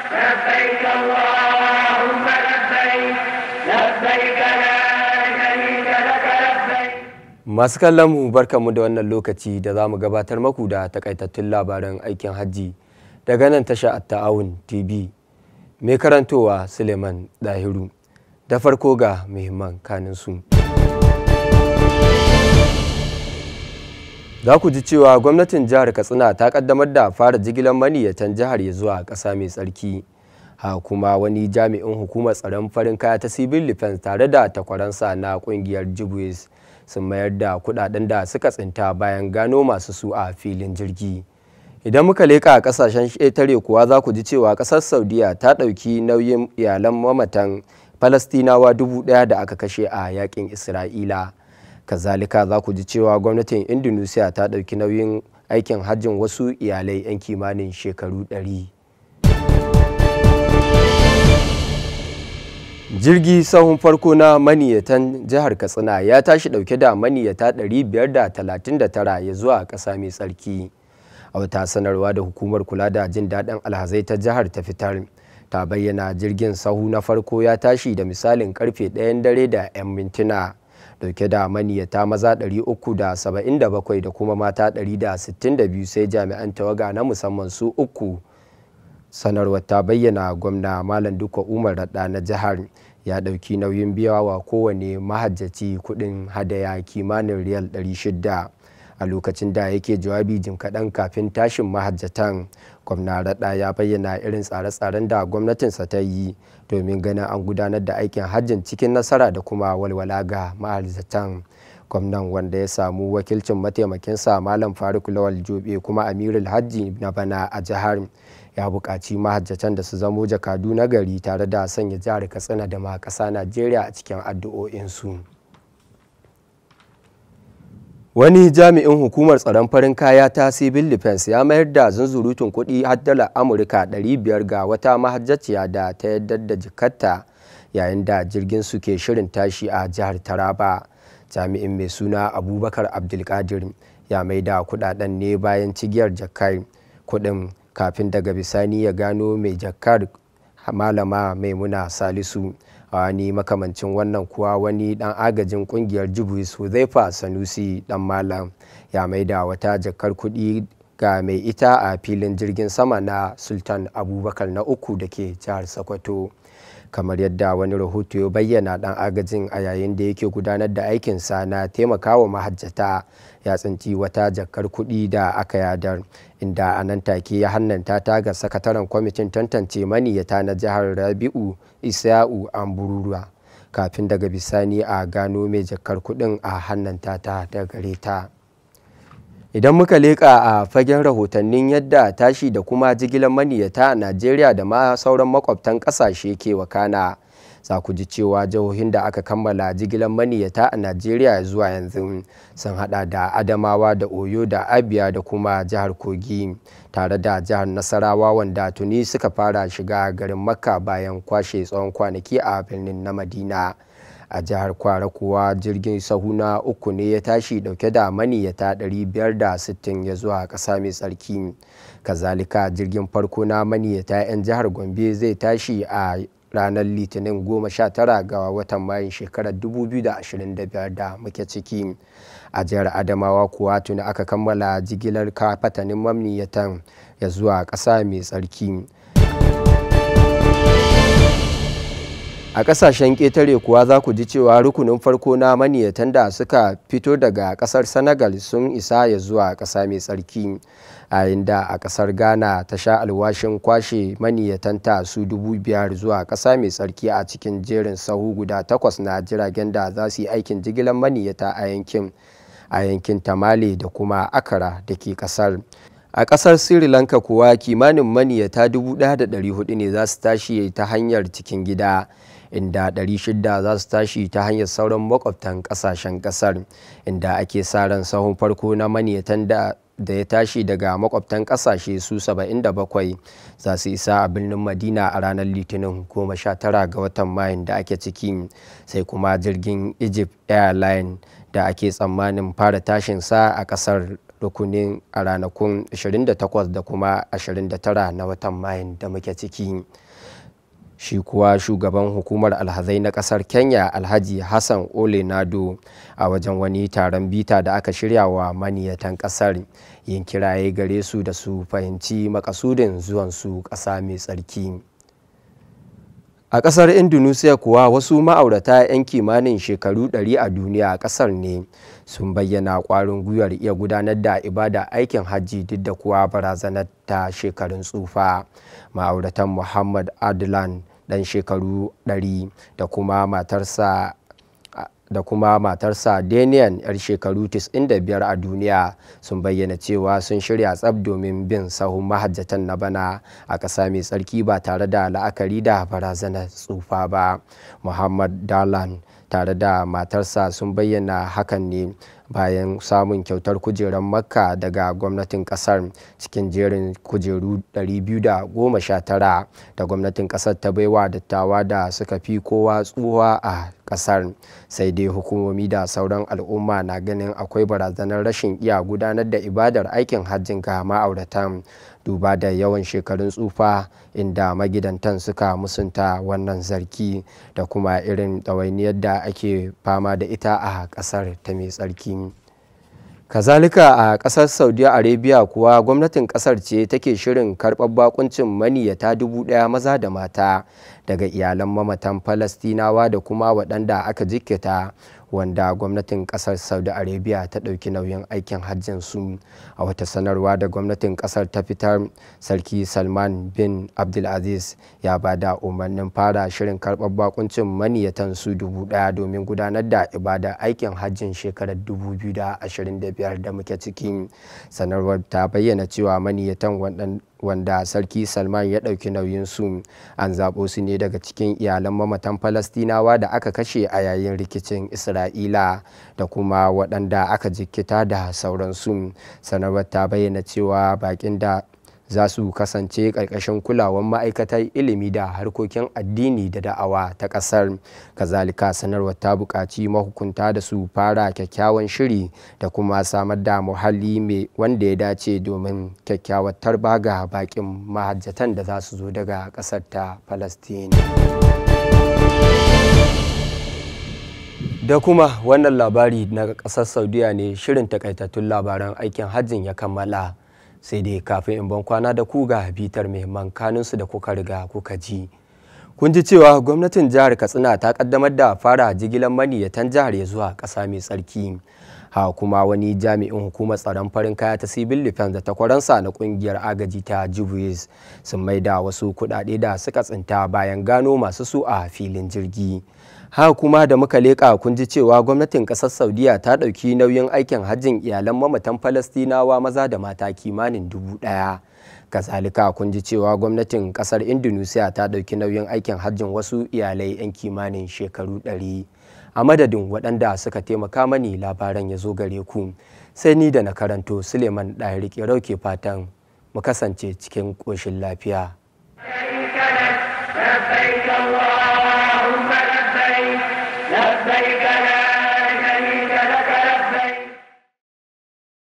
لبيك اللهم لبيك، لبيك لا شريك لك لبيك. Masu kallon mu, barkanmu da wannan lokaci da za mu gabatar maku da takaitattun labaran aikin hajji daga nan tasha Ta'awun TV. Mai karantowa Suleiman Dahiru. Da farko ga muhimman kanin su. Za ku ji cewa gwamnatin jihar Katsina ta kaddamar da fara jigilar maniyyatan jihar ya zuwa ƙasa mai tsarki. Ha kuma wani jami'in hukumar tsaron farin kaya ta Civil Defense tare da takwaransa na kungiyar Jibwis sun mayar da kudaden da suka tsinta bayan gano masu su a filin jirgi. Idan muka leƙa a ƙasashen ƙetare kuwa, za ku ji cewa ƙasar Saudiya ta ɗauki nauyin iyalan mamatan Falastinawa 1000 da aka kashe a yakin Isra'ila. Kazalika za ku ji cewa gwamnatin Indonesia ta ɗauki nauyin aikin hajjin wasu iyalai 'yan kimanin shekaru 100. Jirgi sahun farko na maniyatan jihar Katsina ya tashi dauke da maniyata 539 ya zuwa ƙasa mai tsarki. A wata sanarwa da hukumar kula da jin daɗin alhazai ta jihar ta fitar, ta bayyana jirgin sahu na farko ya tashi da misalin karfe 1 dare da 'yan mintuna, dauke da maniyata maza 377 da kuma mata 162, sai jami'an tawaga na musamman su uku. Sanarwar ta bayyana gwamna Malam Duka Umar Radda na jihar ya ɗauki nauyin biya wa kowane mahajjaci kuɗin hadaya kimanin riyal 600. A lokacin da yake jawabi jim kaɗan kafin tashin mahajjatan, gwamna Radda ya bayyana irin tsare-tsaren da gwamnatinsa ta yi domin ganin an gudanar da aikin hajjin cikin nasara da kuma walwala ga mahajjatan. Gwamnan, wanda ya samu wakilcin mataimakinsa Malam Faruk Lawal Jobe kuma Amirul Hajji na bana a jihar, ya buƙaci mahajjatan da su zamo jakadu na gari tare da sanya jihar Katsina da ma ƙasa Najeriya a cikin addu'o'insu. Wani jami'in hukumar tsaron farin kaya ta Civil Defense ya mayar da zunzurutun kuɗi har dala Amurka 500 ga wata mahajjaciya da ta yadda da jikarta yayin da jirgin su ke shirin tashi a jihar Taraba. Jami'in mai suna Abubakar Abdulkadir ya maida kudaden ne bayan cigiyar jakar kudin kafin daga bisani ya gano mai jakar, Malama Maimuna Salisu. A wani makamancin wannan kuwa, wani dan agajin kungiyar Jibwis, Huzaifa Sanusi Dan Malam, ya maida wata jakar kudi ga mai ita a filin jirgin sama na Sultan Abubakar na uku da ke jihar Sokoto. Kamar yadda wani rahoto ya bayyana, dan agajin a yayin da yake gudanar da aikinsa na taimakawa mahajjata ya tsinci wata jakar kuɗi da aka yadar, inda a nan take ya hannanta ta ga sakataren kwamitin tantance maniyyata na jihar, Rabi'u Isya'u Amburura, kafin daga bisani a gano mai jakar kuɗin a hannanta ta da gare ta. Idan muka leƙa a fagen rahotannin yadda tashi da kuma jigilar maniyyata a Najeriya da ma sauran makwabtan ƙasashe ke wakana, za ku ji cewa jihohin da aka kammala jigilar maniyyata a Najeriya zuwa yanzu sun hada da Adamawa da Oyo da Abia da kuma jihar Kogi tare da jihar Nasarawa, wanda tuni suka fara shiga garin Makka bayan kwashe tsawon kwanaki a birnin na Madina. A jihar Kwara kuwa, jirgin sahu na uku ne ya tashi dauke da maniyyata 560 ya zuwa ƙasa mai tsarki. Kazalika jirgin farko na maniyyata 'yan jihar Gombe zai tashi a ranar Litinin 19 ga watan Mayun shekarar 2025 da muke ciki. A jihar Adamawa kuwa, tuni aka kammala jigilar kafatanin maniyyatan ya zuwa ƙasa mai tsarki. A kasashen ƙetare kuwa, za ku ji cewa rukunin farko na maniyatan da suka fito daga ƙasar Senegal sun isa ya zuwa ƙasa mai tsarki, a da a ƙasar Ghana ta sha alwashin kwashe maniyatanta su 5000 zuwa ƙasa mai tsarki a cikin jerin sahu guda takwas na jiragen da za su yi aikin jigilar maniyata a yankin Tamale da kuma Akara da ke ƙasar. A ƙasar Sri Lanka kuwa, kimanin maniyata 1,400 ne za su tashi ta hanyar cikin gida, inda 600 za su tashi ta hanyar sauran makwabtan kasashen kasar, inda ake sa ran sahun farko na maniyatan da ya tashi daga makwabtan kasashe su 77 za su isa a birnin Madina a ranar Litinin 19 ga watan Mayun da ake ciki. Sai kuma jirgin Egypt Airline da ake tsammanin fara tashin sa a kasar. rukunin a ranakun 28 da kuma 29 na watan Mayun da muke ciki. Shi kuwa shugaban hukumar alhazai na kasar Kenya, Alhaji Hassan Ole Nado, a wajen wani taron bita da aka shirya wa maniyatan kasar, yin kiraye gare su da su fahimci makasudin zuwansu ƙasa mai tsarki. A kasar Indonesia kuwa, wasu ma'aurata 'yan kimanin shekaru 100 a duniya a kasar ne sun bayyana kwarin gwiwar iya gudanar da ibada aikin hajji duk da kuwa barazanar ta shekarun tsufa. Ma'auratan Muhammad Adlan, dan shekaru 100, da kuma matarsa Daniel, yar shekaru 95 a duniya, sun bayyana cewa sun shirya tsab domin bin sahun mahajjatan na bana a ƙasa mai tsarki ba tare da la'akari da barazanar tsufa ba. Muhammad Dalan tare da matarsa sun bayyana hakan ne bayan samun kyautar kujerar Makka daga gwamnatin kasar, cikin jerin kujeru 219 da gwamnatin kasar ta baiwa dattawa da suka fi kowa tsuwa a kasar. Sai dai hukumomi da sauran al'umma na ganin akwai barazanar rashin iya gudanar da ibadar aikin hajjin ga ma'auratan, duba da yawan shekarun tsufa, inda magidantan suka musunta wannan zargi da kuma irin ɗawainiyar da ake fama da ita a ƙasar ta mai tsarki. Kazalika, a ƙasar Saudi Arabia kuwa, gwamnatin ƙasar ce take shirin karɓar bakuncin maniyyata 1,000 maza da mata daga iyalan mamatan Falastinawa da kuma waɗanda aka jikkata, wanda gwamnatin ƙasar Saudi Arabia ta ɗauki nauyin aikin hajjin su. A wata sanarwa da gwamnatin ƙasar ta fitar, Sarki Salman bin Abdulaziz ya ba da umarnin fara shirin karɓar bakuncin maniyyatan su 1,000 domin gudanar da ibada aikin hajjin shekarar 2025 da muke ciki. Sanarwar ta bayyana cewa maniyyatan, wanda Sarki Salman ya ɗauki nauyinsu, an zaɓo su ne daga cikin iyalan mamatan Falastinawa da aka kashe a yayin rikicin Isra'ila da kuma waɗanda aka jikkita da sauransu. Sanarwar ta bayyana cewa baƙin da za su kasance ƙarƙashin kulawar ma'aikatar ilimi da harkokin addini da da'awa ta ƙasar. Kazalika, sanarwar ta buƙaci mahukunta da su fara kyakkyawan shiri da kuma samar da muhalli mai wanda ya dace domin kyakkyawar tarba ga baƙin mahajjatan da za su zo daga ƙasar ta Palestine. Da kuma wannan labari na ƙasar Saudiya ne shirin takaitattun labaran aikin hajjin ya kammala. Sai dai kafin in ban kwana da ku, ga bitar muhimman kanunsu da kuka riga kuka ji. Kun ji cewa gwamnatin jihar Katsina ta kaddamar da fara jigilar maniyyatan jihar ya zuwa ƙasa mai tsarki. Ha kuma wani jami'in hukumar tsaron farin kaya ta Civil Defense da takwaransa na kungiyar agaji ta Jibris sun maida wasu kuɗaɗe da suka tsinta bayan gano masu su a filin jirgi. Haka kuma da muka leƙa, kun ji cewa gwamnatin ƙasar Saudiya ta ɗauki nauyin aikin hajjin iyalan mamatan Falastinawa maza da mata kimanin 1,000. Kazalika, kun ji cewa gwamnatin ƙasar Indonesia ta ɗauki nauyin aikin hajjin wasu iyalai 'yan kimanin shekaru 100. A madadin waɗanda suka taimaka mani labaran ya zo gare ku, sai ni da na karanto, Suleiman Ɗahir ke fatan mu kasance cikin ƙoshin lafiya. لبيك اللهم لبيك، لبيك.